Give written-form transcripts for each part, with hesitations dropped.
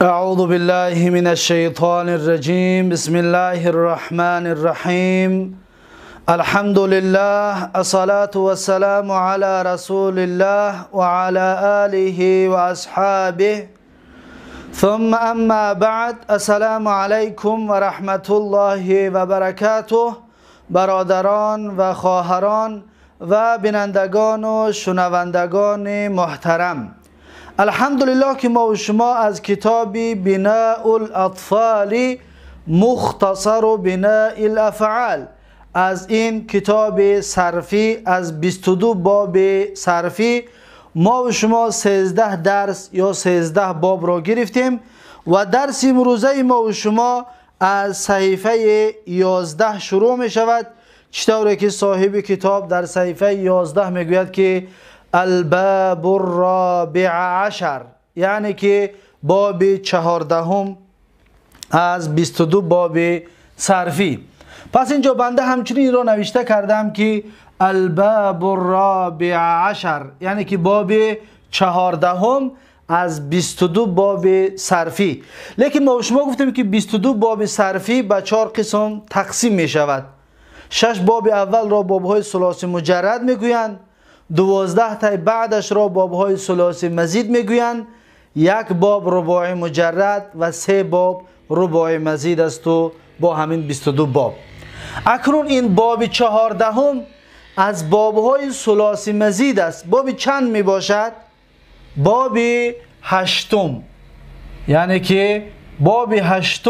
أعوذ بالله من الشيطان الرجيم. بسم الله الرحمن الرحيم. الحمد لله، الصلاة والسلام على رسول الله وعلى آله وأصحابه، ثم أما بعد. السلام علیکم و رحمت الله و برکاته. برادران و خواهران و بینندگان و شنوندگان محترم، الحمدلله که ما و شما از کتاب بناء الاطفال مختصر بناء الافعال، از این کتاب صرفی، از 22 باب صرفی ما و شما 13 درس یا 13 باب را گرفتیم و درس امروزه ما و شما از صحیفه 11 شروع می شود. چطوری که صاحب کتاب در صحیفه 11 می گوید که الباب الرابع عشر، یعنی که باب 14 از 22 باب صرفی. پس اینجا بنده همچنین را نوشته کردم که الباب الرابع عشر، یعنی که باب 14 از 22 باب صرفی. لیکن ما شما گفتیم که 22 باب صرفی به 4 قسم تقسیم می شود. 6 باب اول را بابهای ثلاثی مجرد میگویند، 12 تای بعدش را بابهای ثلاثی مزید میگویند، 1 باب رباعی مجرد و 3 باب رباعی مزید است و با همین 22 باب. اکنون این باب 14 از بابهای ثلاثی مزید است. باب چند می باشد؟ باب 8، یعنی که باب 8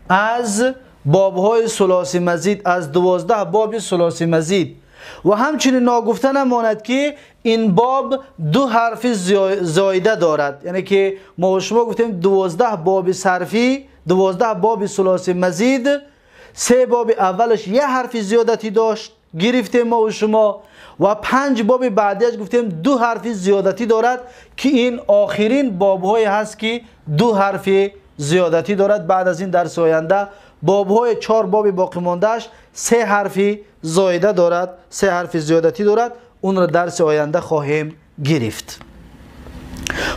از بابهای ثلاثی مزید، از 12 باب ثلاثی مزید. و همچنین ناگفته نماند که این باب 2 حرف زایده دارد، یعنی که ما شما گفتیم 12 باب صرفی، 12 باب ثلاثی مزید، 3 باب اولش 1 حرف زیادتی داشت گرفتیم ما و شما، و 5 باب بعدیش گفتیم 2 حرف زیادتی دارد که این آخرین بابهای هست که 2 حرف زیادتی دارد. بعد از این درس آینده بابهای 4 باب باقی ماندهش 3 حرف زایده دارد، 3 حرف زیادتی دارد، اون را درس آینده خواهیم گرفت.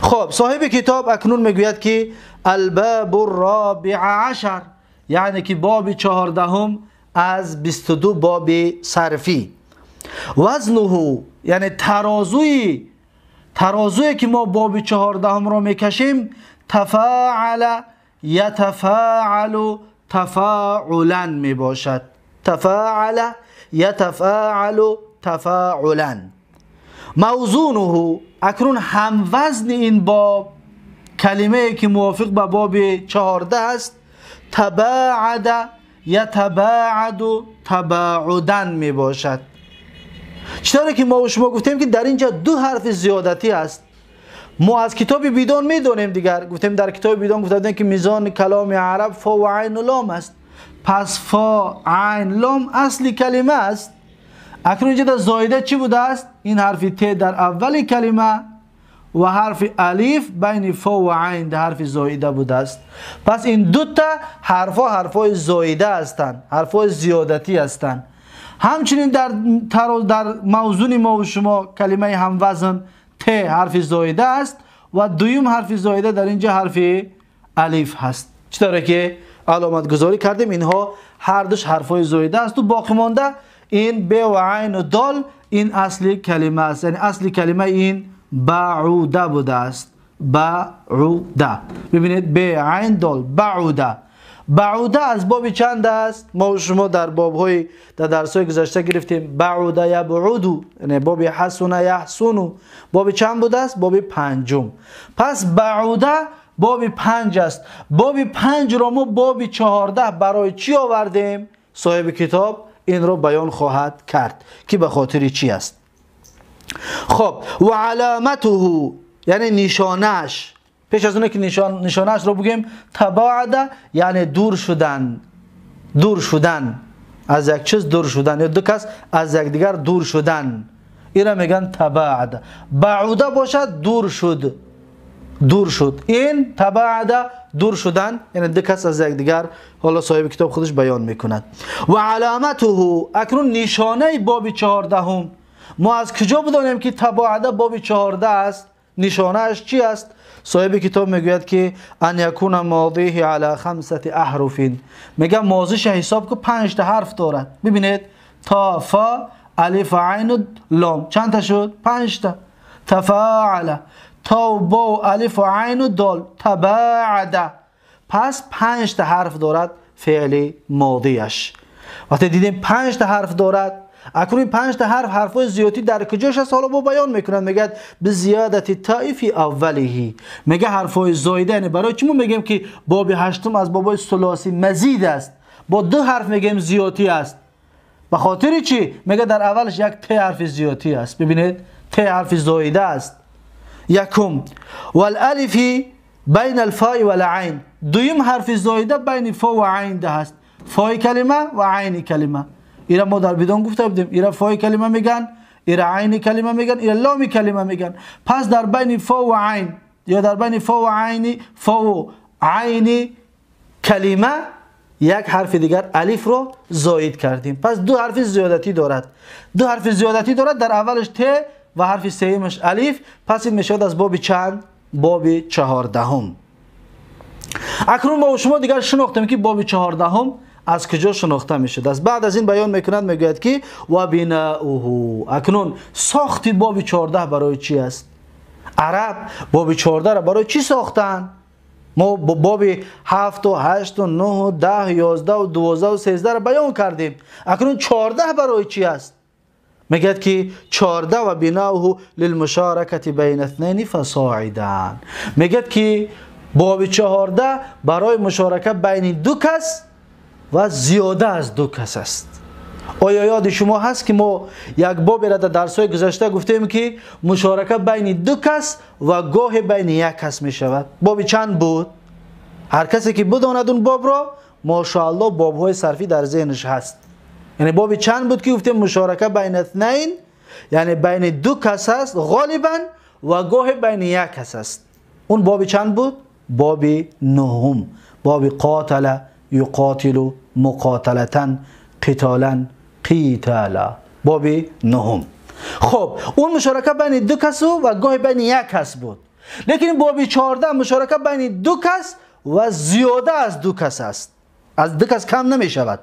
خب صاحب کتاب اکنون میگوید که الباب الرابع عشر، یعنی که باب 14 از 22 باب صرفی. وزنه، یعنی ترازوی که ما باب 14 را میکشیم، تفاعل یتفاعل تفاعلا می باشد. تفاعل یتفاعل تفاعلا. موزونه، اکنون هم وزن این باب، کلمه که موافق به باب 14 است، تباعد یتباعد تباعدا می باشد. چطوری که ما و شما گفتیم که در اینجا 2 حرف زیادتی است. ما از کتاب بیدان میدونیم دیگر، گفتیم در کتاب بیدان گفتیم که میزان کلام عرب فا و عین و لام است. پس فا عین لام اصل کلمه است. اکنون اینجا در زایده چی بوده است؟ این حرف ت در اول کلمه و حرف الف بین فا و عین در حرف زایده بوده است. پس این دو تا حرفا حرفای زایده هستند، حرفای زیادتی هستند. همچنین در موزون ما و شما کلمه هم وزن ت حرف زایده است و دویم حرف زایده در اینجا حرف الف هست. چطوره که علامت گذاری کردیم، اینها هر دوش حرفای زایده است و باقی مانده این ب و عین و دال این اصل کلمه است، یعنی اصل کلمه این بعوده بوده است. بعوده، ببینید ب عین دال، بعوده. بعوده از باب چند است؟ ما و شما در بابهای در درس‌های گذشته گرفتیم. بعوده یبعودو، یعنی باب حسن یحسنو، باب چند بوده است؟ باب 5. پس بعوده باب 5 است. باب 5 را ما باب 14 برای چی آوردیم؟ صاحب کتاب این را بیان خواهد کرد که به خاطر چی است. خب و علامته، یعنی نشانش. پیش از اونه که نشانش رو بگیم، تباعد یعنی دور شدن، دور شدن از یک چیز، دور شدن یا دو کس از یکدیگر دور شدن، این را میگن تباعد. بعوده باشد دور شد، دور شد. این تباعد دور شدن، یعنی دو کس از یکدیگر. حالا صاحب کتاب خودش بیان میکند. و علامته، اکنون نشانه باب 14 ما از کجا بدانیم که تباعد باب 14 است؟ نشانهش چی است؟ صاحب کتاب میگوید که ان یکون ماضیه علی خمسه احرف. میگه ماضیش حساب که 5 تا حرف دارد. ببینید تا، فا، الف، عین و لام چند تا شد؟ 5 تا. تفاعل، تا و با و الف و عین و دال، تباعد. پس 5 تا حرف دارد فعل ماضیش. وقتی دیدیم 5 تا حرف دارد، اکنون این 5 تا حرف حرفای زیادی در کجاش است؟ حالا با بیان میکنن. میگه به زیادت تاء فی اوله. میگه حرفای زایده، یعنی برای چی ما میگیم که باب هشتم از بابای ثلاثی مزید است؟ با 2 حرف میگیم زیادی است. به خاطر چی؟ میگه در اولش یک ت حرف زیادی است. ببینید ت حرف زایده است. یکم والالف بین الفاء والعین. دویم حرف زایده بین فا و عین ده است. فای کلمه و عین کلمه. ایرا ما در بدون گفته بودیم، ایرا فای کلمه میگن، ایرا عین کلمه میگن، ایرا لام کلمه میگن. پس در بین فا و عین یا در بین فا و عین، فا و عین کلمه یک حرف دیگر الف رو زاید کردیم. پس 2 حرف زیادتی دارد. 2 حرف زیادتی دارد، در اولش ت و حرف سیمش الف. پس این میشود از باب چند؟ باب 14. اکنون ما و شما دیگر شناختیم که باب 14 از کجا شناخته میشد. از بعد از این بیان میکند، میگوید که و بناؤه. اکنون ساخت باب 14 برای چی است؟ عرب باب 14 را برای چی ساختن؟ ما باب 7 و 8 و 9 و 10 11 و 12 و 13 را بیان کردیم. اکنون 14 برای چی است؟ میگه که 14 و بناؤه للمشارکت بین اثنین فصاعدا. میگه که باب 14 برای مشارکه بین 2 کس و زیاده از 2 کس است. آیا یاد شما هست که ما یک باب را در درس‌های گذشته گفتیم که مشارکه بین 2 کس و گاه بین 1 کس می شود؟ باب چند بود؟ هر کسی که بداند اون باب را، ماشاءالله باب‌های صرفی در ذهنش هست. یعنی باب چند بود که گفتیم مشارکه بین اثنین، یعنی بین 2 کس است غالبا و گاه بین 1 کس است. اون باب چند بود؟ باب 9، باب قاتل یقاتل مقاتلتا قتالا قتالا، باب 9. خب اون مشارکه بین 2 کس و گاه بین 1 کس بود. لیکن باب 14 مشارکه بین 2 کس و زیاده از 2 کس است. از 2 کس کم نمی شود.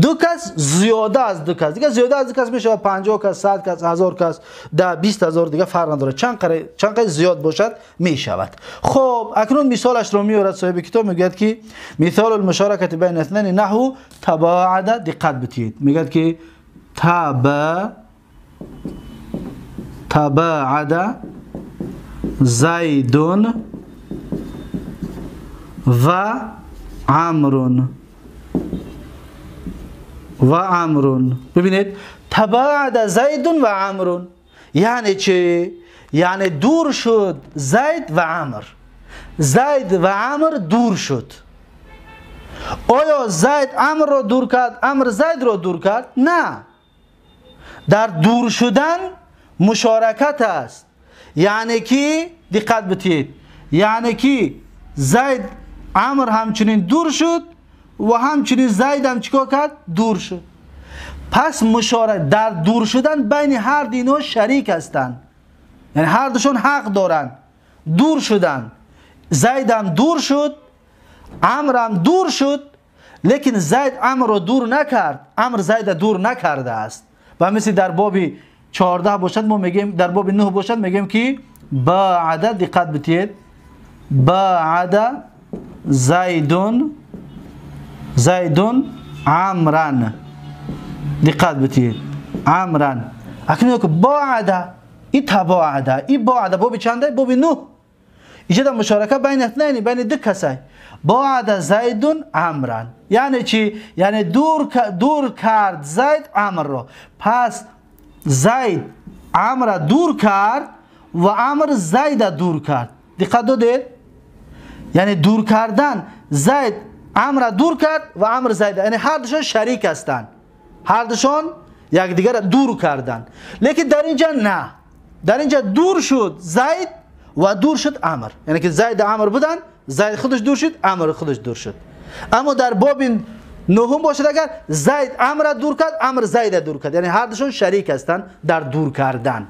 2 کس زیاده از 2 کس، دیگه زیاده از 2 کس می شود 50 کس، 100 کس، 1000 کس، 10 20 هزار، دیگه فرق نداره، چند زیاد باشد می شود. خب اکنون مثالش رو میورد صاحب کتاب، میگوید که مثال المشارکت بین اثنین نحو تباعد. دقت بتید، میگوید که تباعد زید و عمرو و عمرون. ببینید تباعد زید و عمرون یعنی چی؟ یعنی دور شد زید و عمر. زید و عمر دور شد. آیا زید عمر را دور کرد؟ عمر زید را دور کرد؟ نه. در دور شدن مشارکت است. یعنی که دقت بتید، یعنی که زید عمر همچنین دور شد و همچنین زید هم چیکار کرد؟ دور شد. پس مشارکت در دور شدن بین هر دو اینها شریک هستند، یعنی هر دوشون حق دارن دور شدن. زید هم دور شد، عمر هم دور شد، لیکن زید عمر رو دور نکرد، عمر زید دور نکرده است. و مثل در باب 14 باشد ما میگیم، در باب 9 باشد میگیم که بعد، دقت بتید، بعد زیدون عمران، دقت بتید عمران. اکنون که بعد ای تباعد ای بعد باب چنده؟ باب 9. اینجا مشارکه بین اثنین، بین دو کسای. بعد زیدون عمران یعنی چی؟ یعنی دور کرد زید عمر را. پس زید عمر دور کرد و عمر زید دور کرد. دقت دادید؟ یعنی دور کردن زید عمر دور کرد و عمر زید، یعنی هر دوشان شریک هستند، هر دوشان یکدیگر را دور کردن. لیکن در اینجا نه، در اینجا دور شد زید و دور شد عمر، یعنی که زید عمر بودن، زید خودش دور شد، عمر خودش دور شد. اما در باب نهم باشد اگر زید عمر دور کرد، عمر زید دور کرد، یعنی هر دوشون شریک هستند در دور کردن.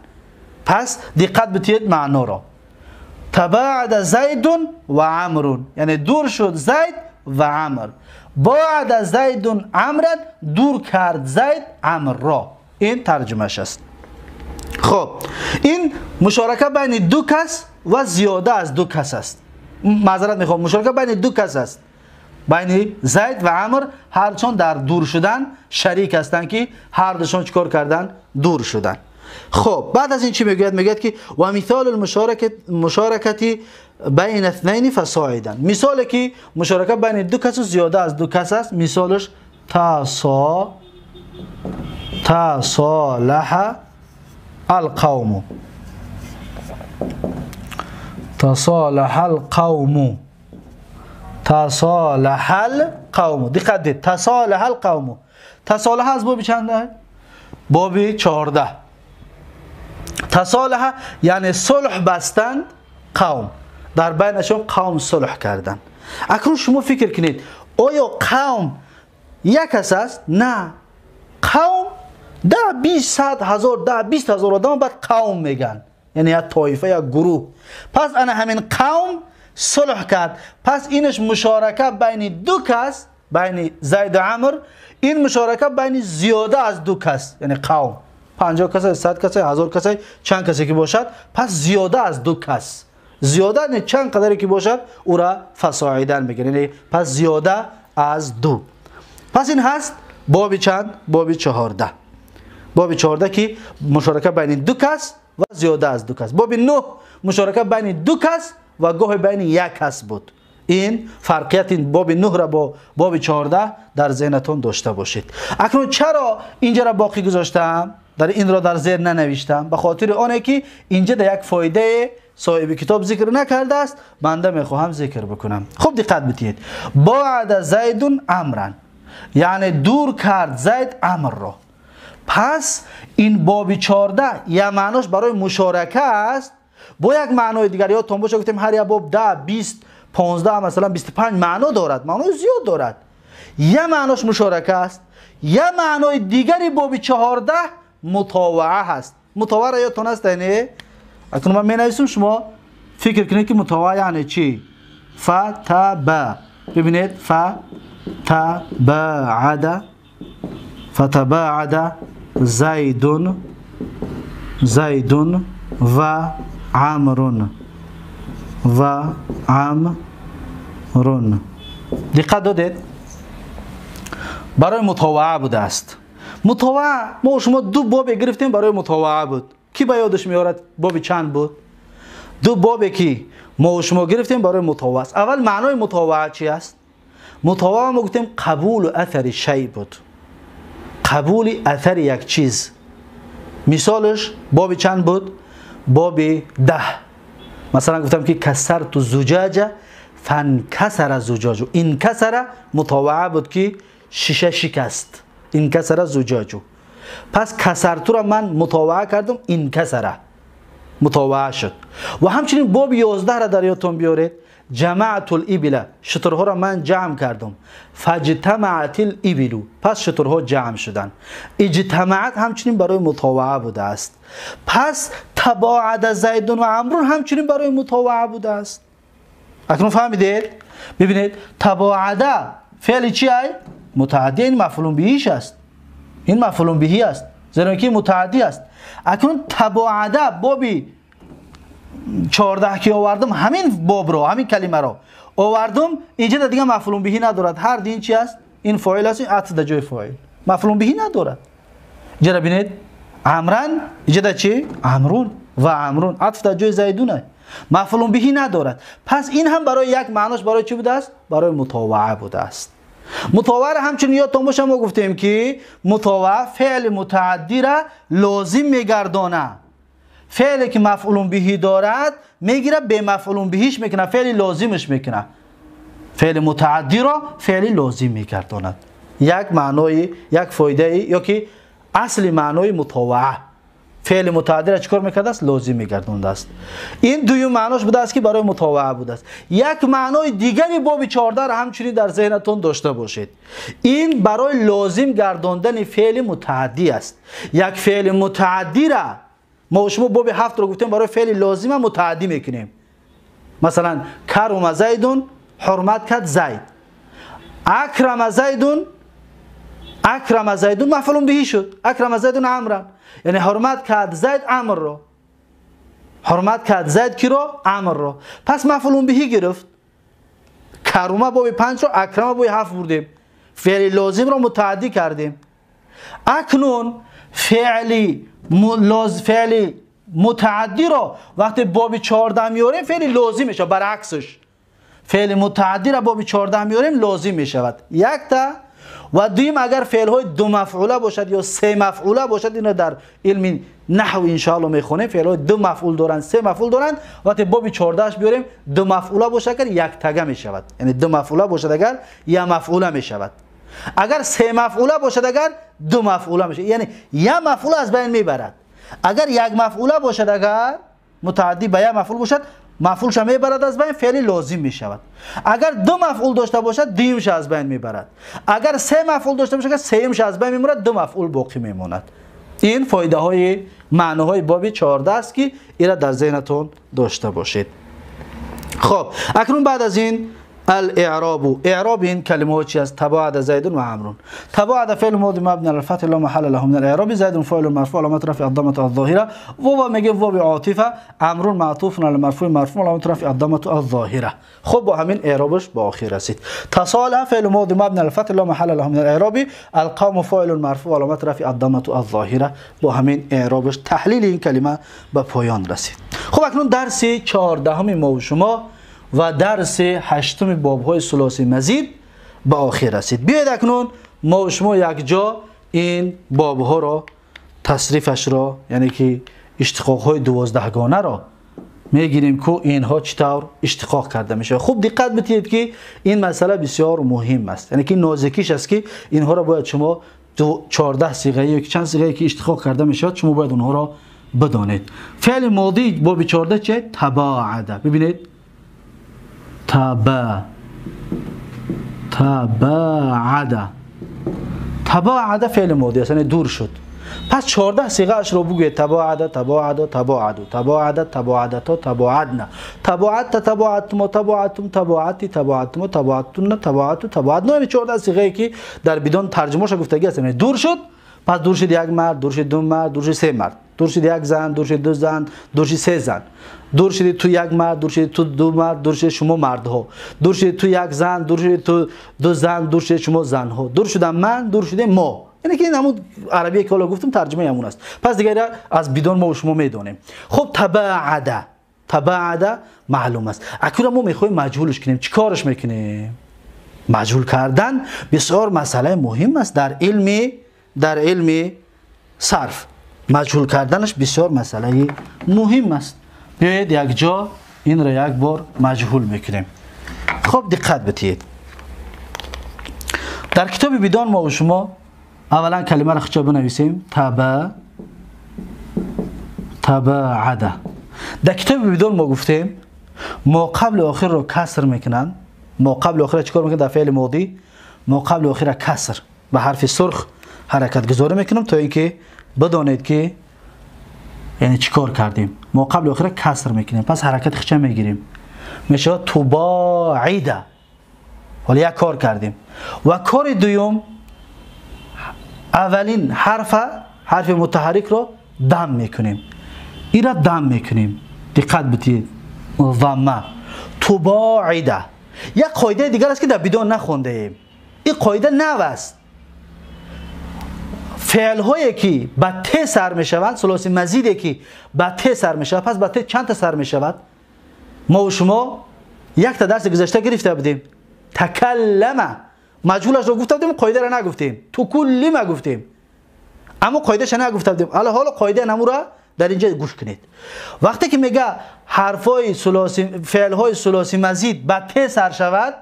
پس دقت بتید معنا را. تباعد زید و عمرو، یعنی دور شد زید و عمر. باعد زید عمرا، دور کرد زید عمر را. این ترجمهش است. خب این مشارکه بین دو کس و زیاده از دو کس است. معذرت میخوام، مشارکه بین دو کس است، بین زید و عمر، هرچند در دور شدن شریک هستند که هر دوشان چیکار کردن؟ دور شدن. خب بعد از این چی میگوید؟ میگوید که و مثال المشارکتی بین اثنین فصاعدا. مثالی که مشارکه بین دو کس و زیاده از دو کس است، مثالش تصالح القوم. تصالح القوم. تصالح القوم. دقت دید، تصالح القوم. تصالح از باب چنده؟ باب 14. تصالح یعنی صلح بستند قوم، در بینشون قوم صلح کردن. اکنون شما فکر کنید آیا قوم یک کس است؟ نه، قوم 10 20 100 هزار 10 20 هزار آدم بعد قوم میگن، یعنی یک طایفه یا گروه. پس انا همین قوم صلح کرد، پس اینش مشارکه بین دو کس، بین زید و عمر. این مشارکه بین زیاده از دو کس، یعنی قوم 50 کس، 100 کس، 1000 کس، چند کسی که باشد، پس زیاده از دو کس، زیاده نه چند قدری که باشد او را فصاعدن میگن، یعنی پس زیاده از دو. پس این هست باب چند؟ باب 14. باب 14 که مشارکه بین دو کس و زیاده از دو کس. باب 9 مشارکه بین دو کس و گاه بین یک کس بود. این فرقیت این باب 9 را با باب 14 در ذهنتون داشته باشید. اکنون چرا اینجا را باقی گذاشتم؟ در این را در ذهن ننوشتم، به خاطر آنه که اینجا در یک فایده صاحب کتاب ذکر نکرده است، بنده میخواهم ذکر بکنم. خب دقت بدید. بعد زید عمرا، یعنی دور کرد زید عمر را. پس این باب 14 یا معناش برای مشارکه است با یک معنای دیگر. یادتون باشه گفتیم هر یک باب 10 20 15 مثلا 25 معنا دارد، معنای زیاد دارد. یا معناش مشارکه است، یا معنای دیگری باب 14 مطاوعه هست. مطاوعه را یادتون هست؟ یعنی اکنون من می‌نویسم شما فکر کنید که مطاوعه یعنی چی؟ ف ت ب. ببینید ف ت ب عد، فتباعد زید، زید و عمر، و عمر. دقت دادید؟ برای مطاوعه بوده است. مطاوعه ما شما دو باب گرفتیم برای مطاوعه بود. کی به یادش میارد باب چند بود؟ دو بابی که ما شما گرفتیم برای مطاوعه است. اول معنای مطاوعه چی است؟ مطاوعه ما گفتیم قبول اثر شی بود، قبول اثر یک چیز. مثالش باب چند بود؟ باب 10. مثلا گفتم که کسرت زجاجه فانکسر زجاجو. این کسر مطاوعه بود که شیشه شکست، این کسر زجاجو. پس کسرتو را من مطاوعه کردم، این کسره مطاوعه شد. و همچنین باب 11 را در یادتون بیارید. جمعت الابل، شترها را من جمع کردم. فاجتمعت الابل، پس شترها جمع شدن. اجتمعت همچنین برای مطاوعه بوده است. پس تباعد زید و عمرو همچنین برای مطاوعه بوده است. اکنون فهمیدید؟ ببینید تباعد فعل چی ای؟ متعدی، این مفعول بهش است، این مفعول بهی است، زیرا که متعدی است. اکنون تباعد بابی 14 که آوردم، همین باب رو، همین کلمه رو آوردم، اینجا دیگه مفعول بهی ندارد. هر دین چی است؟ این فاعل است، این عطف در جای فاعل، مفعول بهی ندارد. اینجا ببینید عمرن، اینجا چی؟ عمرون و عمرون عطف در جای زیدونه، مفعول بهی ندارد. پس این هم برای یک معناش برای چی بوده است؟ برای مطاوعه بوده است. مطاوعه همچنین یادتون باشه ما گفتیم که مطاوعه فعل متعدی را لازم میگردانه. فعلی که مفعول بهی دارد میگیره به مفعول بهیش میکنه، فعل لازمش میکنه. فعل متعدی را فعل لازم میگرداند. یک معنای، یک فایده، یا که اصل معنای مطاوعه فعل متعدی را چیکار میکرده است؟ لازم میگردانده است. این دویم معناش بوده است که برای مطاوعه بوده است. یک معنای دیگری باب 14 را همچنین در ذهنتون داشته باشید. این برای لازم گرداندن فعل متعدی است. یک فعل متعدی را ما شما باب 7 رو گفتیم برای فعل لازم متعدی میکنیم. مثلا کرم زیدون حرمت کرد زید، اکرم زیدون، اکرم زیدون مفعول به شد، اکرم زیدون عمرا، یعنی حرمت کرد زید عمر رو، حرمت کرد زید کی رو؟ عمر رو. پس مفعول به گرفت. کرم باب 5 رو اکرم باب 7 بردیم، فعل لازم رو متعدی کردیم. اکنون فعلی فعلی متعدی رو وقتی باب 14 میاریم فعل لازم میشه، برعکسش فعل متعدی را باب 14 میاریم لازم میشود. یک تا و دویم اگر فعل های دو مفعوله باشد یا سه مفعوله باشد، اینو در علم نحو ان شاء الله میخونیم، فعل های دو مفعول دارن سه مفعول دارن، وقتی باب 14 بیاریم دو مفعوله باشد اگر یک تگه میشود، یعنی دو مفعوله باشد اگر یا مفعوله میشود، اگر سه مفعوله باشد اگر دو مفعوله میشه، یعنی یا مفعول از بین میبرد. اگر یک مفعوله باشد، اگر متعدی به یک مفعول باشد، مفعولش میبرد از بین، فعل لازم میشود. اگر دو مفعول داشته باشد دیمش از بین میبرد. اگر سه مفعول داشته باشد سهمش از بین میبرد، دو مفعول باقی میماند. این فایده های معناهای باب 14 است که ایرا در ذهنتون داشته باشید. خب اکنون بعد از این الاعراب، اعراب این کلمه چی است؟ تباعد زید و عمرو. تباعد فعل ماضی مبنی على الفتح لا محل له من الاعراب، زید فاعل مرفوع علامت رفع الضمه الظاهره، و میگه واو عاطفه، عمرو معطوف علی مرفوع مرفوع علامت رفع الضمه الظاهره. خب با همین اعرابش به آخر رسید. تصالح فعل ماضی مبنی على الفتح لا محل له من الاعراب، القوم فاعل مرفوع علامت رفع الضمه الظاهره. با همین اعرابش تحلیل این کلمه به پایان رسید. خب اکنون درس 14 ما و شما و درس 8 باب‌های ثلاثی مزید به آخر رسید. بیاید اکنون ما و شما یک جا این باب‌ها را، تصریفش را، یعنی که اشتقاق‌های 12 گانه را میگیریم که اینها چطور اشتقاق کرده میشه. خوب دقت بدهید که این مسئله بسیار مهم است، یعنی که نازکیش است که اینها را باید شما 14 صیغه یا چند صیغه که اشتقاق کرده میشود شما باید اونها را بدانید. فعل ماضی باب 14 چه؟ تباعد. ببینید تباعد، تباعد فعل ماضی است، یعنی دور شد. پس 14 صیغه اش رو بگوید: تباعد، تباعد، تباعد، تباعد، تباعدتا، تباعدنا، تباعدت، تباعدتم، تباعدتم، تباعدتی، تباعدتم، تباعدتن، تباعدت، تباعدنا. یعنی 14 صیغه ای که در بدون ترجمه‌اش گفتگی است، یعنی دور شد. پس دور شد یک مرد، دور شد دو مرد، دور شد سه مرد، دور شد یک زن، دور شد دو زن، دور شد سه زن، دور شد تو یک مرد، دور شد تو دو مرد، دور شد شما مردها، دور شد تو یک زن، دور شد تو دو زن، دور شد شما زنها، دور شدم من، دور شده ما. یعنی که این همون عربیه که حالا گفتم ترجمه همون است. پس دیگه از بدون ما و شما میدونیم. خب تباعد، تباعد معلوم است. اکنون ما میخوایم مجهولش کنیم. چیکارش میکنیم؟ مجهول کردن بسیار مسئله مهم است در علم صرف. مجهول کردنش بسیار مسئله مهم است. بیایید یک جا این را یک بار مجهول میکنیم. خب دقت بدهید. در کتاب بدان ما و شما اولا کلمه را خچا بنویسیم: تباعد. در کتاب بدان ما گفتیم ما قبل آخر را کسر میکنن. ما قبل آخر چیکار میکنن؟ در فعل ماضی ما قبل آخر کسر به حرف سرخ حرکت گذاری میکنم تا اینکه بدانید که یعنی چیکار کردیم. ما قبل آخر کسر میکنیم، پس حرکت خچه میگیریم، میشه تباعد. حالا یک کار کردیم. و کار دوم، اولین حرف متحرک رو دم میکنیم، این را دم میکنیم. دقت بدید، ضمه تباعد. یک قاعده دیگر است که در بدون نخونده ایم. این قاعده نو است. فعل هایی که به ت سر میشوند، ثلاثی مزیدی که به ت سر میشود، پس به ت چند تا سر میشود؟ ما و شما یک تا درس گذشته گرفته بودیم. تکلم مجهولش رو گفته بودیم، قاعده را نگفتیم. تکلم گفتیم اما قاعده‌اش نگفته بودیم. حالا قاعده نمو را در اینجا گوش کنید. وقتی که میگه حرفای ثلاثی، فعل های ثلاثی مزید به ت سر شود،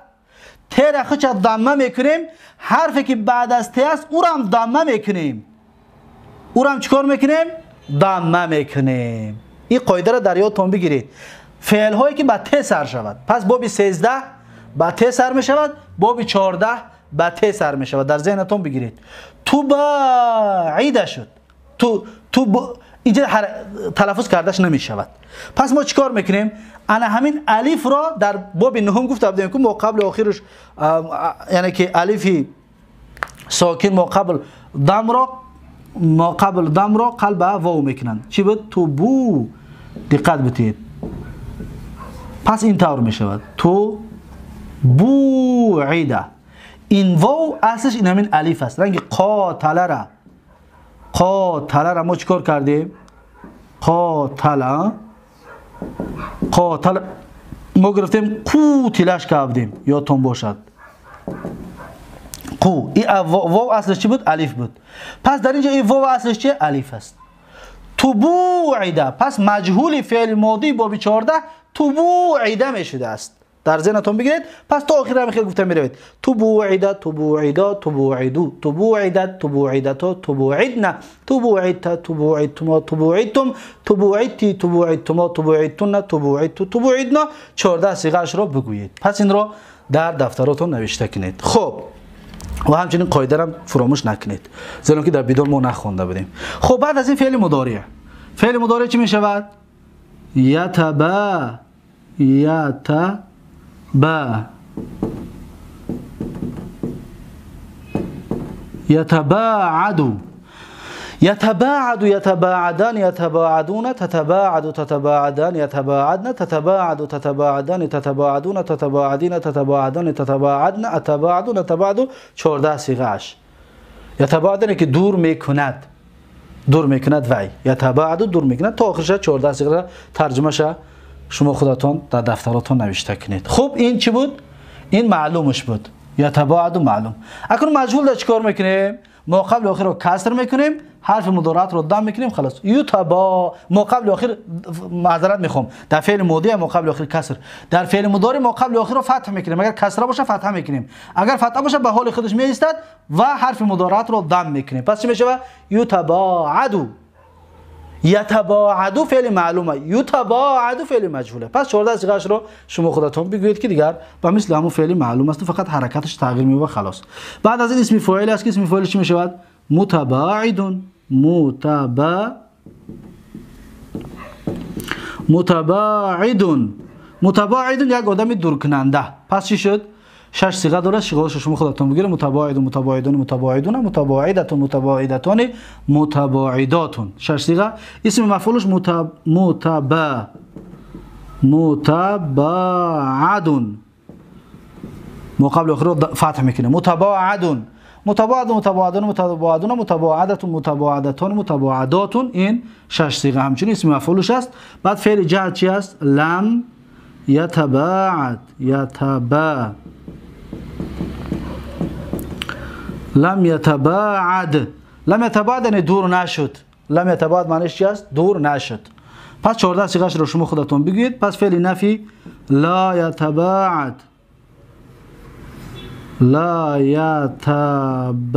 ت را خودش ضمه میکنیم، حرفی که بعد از ت است او را هم ضمه میکنیم. او را هم چیکار میکنیم؟ ضمه میکنیم. این قاعده را در یادتون بگیرید. فعل هایی که به ت سر شود، پس باب 13 به ت سر میشود، باب 14 به ت سر میشود. در ذهنتون بگیرید. تباعد شد. تو اینجا تلفظ کردش نمیشود. پس ما چیکار میکنیم؟ انا همین الف را در باب نهم گفته بودیم که ما قبل آخرش، یعنی که الفی ساکن ما قبل دم را، ما قبل دم را قلب واو میکنند. چی بود؟ تو بو. دقت بدید. پس این طور میشود تو بوعیده. این واو اصلش این همین الف است. رنگ قاتله را، قاتله را ما چیکار کردیم؟ قاتله، قاتل ما گرفتیم قوتلش کردیم، یادتون باشد. قو، این واو اصلش چی بود؟ الف بود. پس در اینجا این واو اصلش چیه؟ الف است. تبوعیده. پس مجهول فعل ماضی باب 14 تبوعیده میشده است. در ذهنتون بگیرید. پس تا آخر هم خیلی گفتم میروید. تبوعیده، تبوعیدا، تبوعیدو، تبوعیدت، تبوعیدتا، تبوعیدنا، تبوعیدت، تبوعیدتما، تبوعیدتم، تبوعیدتی، تبوعیدتما، تبوعیدتن، تبوعیدتو، تبوعیدنا. 14 صیغه‌اش را بگویید. پس این را در دفتراتون نوشته کنید. خب و همچنین قاعده را فراموش نکنید، زیرا که در بیدار ما نخوانده بودیم. خب بعد از این فعل مضارع، فعل مضارع چی میشود؟ یتبا، یتبا، یتباعد، یتباعد، یتباعدان، یتباعدون، تتباعد، تتباعدان، یتباعدن، تتباعد، تتباعدان، تتباعدون، تتباعدین، تتباعدان، تتباعدن، اتباعد، نتباعد. 14 صیغه‌اش. یتباعد که دور میکند، دور میکند وی، یتباعد دور میکند تا آخرش 14 صیغه ترجمه‌اش شما خودتون در دفتراتون نوشته کنید. خب این چی بود؟ این معلومش بود، یتباعد معلوم. اکنون مجهول در چیکار میکنیم؟ ما قبل آخر رو کسر میکنیم، حرف مضارعت رو دم میکنیم، خلاص. یتبا، ما قبل آخر، معذرت میخوام، در فعل ماضی ما قبل آخر کسر، در فعل مضارع ما قبل آخر رو فتح میکنیم. اگر کسره باشه فتح میکنیم، اگر فتح باشه به حال خودش میایستد و حرف مضارعت رو دم میکنیم. پس چی میشه؟ یتباعد. یتباعد فعل معلومه، یتباعد فعل مجهوله. پس 14 صیغه‌اش رو شما خودتون بگویید که دیگر با مثل همون فعل معلوم است، فقط حرکتش تغییر می‌یابد خلاص. بعد از این اسم فاعل است که اسم فاعل چی میشود؟ متباعد، متباعد، متباعد یک آدم دور کننده. پس چی شد؟ شش صیغه داره، صیغه‌اش شما خودتون بگیرید. متباعد، متباعدون، متباعدون، متباعدتون، متباعدتان، متباعداتون. شش صیغه. اسم مفعولش متباعدون، ما قبل آخر رو فتح میکنه. متباعدون، متباعد، متباعدون، متباعدون، متباعدتون، متباعدتان، متباعداتون. این شش صیغه همچنین اسم مفعولش است. بعد فعل جهت چی است؟ لم یتباعد، یتبا، لم یتباعد، لم یتباعد یعنی دور نشد. لم یتباعد معنیش چی است؟ دور نشد. پس 14 صیغه‌اش رو شما خودتون بگویید. پس فعل نفی لا یتباعد، لا یتباعد،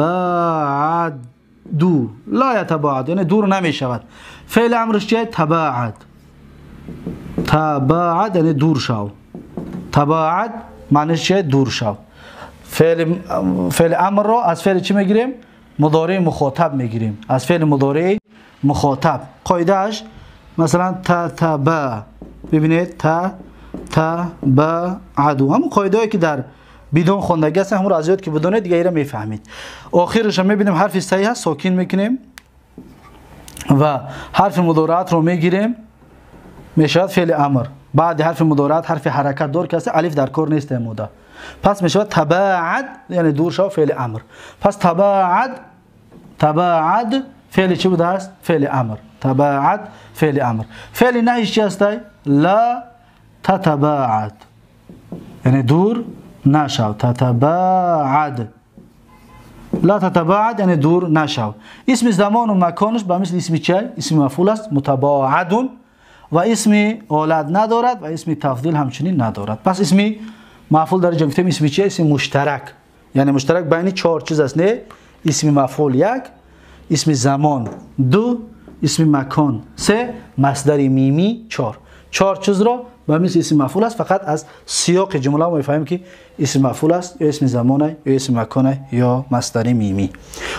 لا یتباعد یعنی دور نمی شود. فعل امرش چیه؟ تباعد، تباعد یعنی دور شو. تباعد معنیش چیه؟ دور شو. فعل امر رو از فعل چی میگیریم؟ مضارع مخاطب میگیریم. از فعل مضارع مخاطب قاعده‌اش مثلا تا تا با، ببینید تا تا با عدو، همون قاعده‌ای که در بدون خوندگی هست، همون رو از یاد که بدونید دیگه ایره میفهمید. آخرش هم میبینیم حرف صحیح هست، ساکن میکنیم و حرف مضارعت رو میگیریم، میشود فعل امر. بعد حرف مضارعت حرف حرکت دار که الف در کار نیست مودا، پس میشود تباعد یعنی دور شو، فعل امر. پس تباعد، تباعد فعل چی بوده است؟ فعل امر. تباعد فعل امر. فعل نهی چی است؟ لا تتباعد یعنی دور نشو. تتباعد، لا تتباعد یعنی دور نشو. اسم زمان و مکانش به مثل اسم چی؟ اسم مفعول است، متباعد، و اسم اولاد ندارد و اسم تفضیل همچنین ندارد. پس اسم مفعول در اینجا گفتیم اسم چیه؟ اسم مشترک، یعنی مشترک بین چهار چیز است، نه؟ اسم مفعول یک، اسم زمان دو، اسم مکان سه، مصدر میمی چهار. چهار چیز را به مثل اسم مفعول است. فقط از سیاق جمله ما میفهمیم که اسم مفعول است یا اسم زمان یا اسم مکان یا مصدر میمی.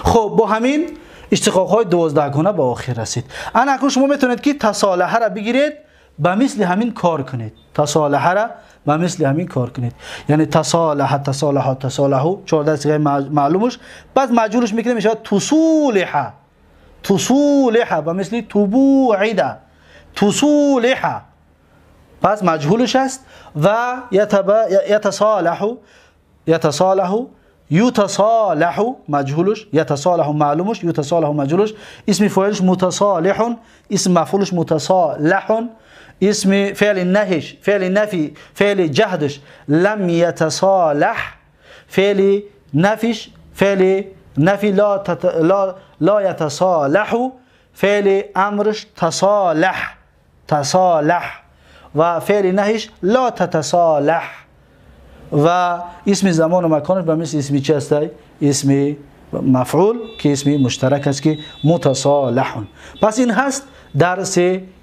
خب با همین اشتقاق های 12 گونه به آخر رسید. انا اکنون شما میتونید که تصالحه را بگیرید، به مثل همین کار کنید. تصالحه را به مثل همین کار کنید، یعنی تصالح، تصالح، تصالح، 14 صیغه معلومش، بعد مجهولش میکنه میشه تصولح، تصولح به مثل تبوعد، تصولح، پس مجهولش است. و یتصالح، یتصالح، یتصالح مجهولش، یتصالح معلومش، یتصالح مجهولش، اسم فاعلش متصالح، اسم مفعولش متصالح، اسم فعل نهش، فعل نفی، فعل جهدش لم یتصالح، فعل نفیش، فعل نفی لا لا لا یتصالح، فعل امرش تصالح، تصالح، و فعل نهیش لا تتصالح، و اسم زمان و مکانش به مثل اسمی چی است؟ اسم مفعول که اسم مشترک است که متصالح. پس این هست درس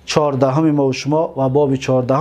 14 ما و شما و باب 14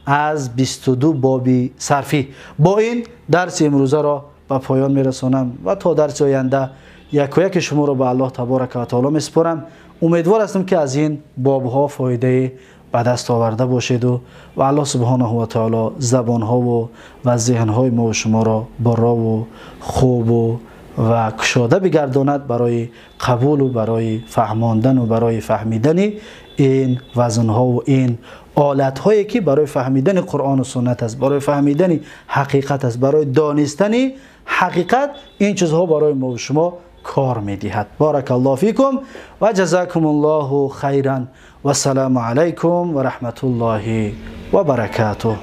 از 22 باب صرفی. با این درس امروزه را به پایان میرسانم و تا درس آینده یک و یک شما را به الله تبارک و تعالی میسپارم. امیدوار هستم که از این بابها فایده به دست آورده باشید و الله سبحانه و تعالی زبانها و ذهنهای ما و شما را برا و خوب و کشاده بگرداند برای قبول و برای فهماندن و برای فهمیدن این وزنها و این آلت هایی که برای فهمیدن قرآن و سنت است، برای فهمیدن حقیقت است، برای دانستن حقیقت، این چیزها برای ما و شما کار میدهد. بارک الله فیکم و جزاکم الله خیرا و السلام علیکم و رحمت الله و برکاته.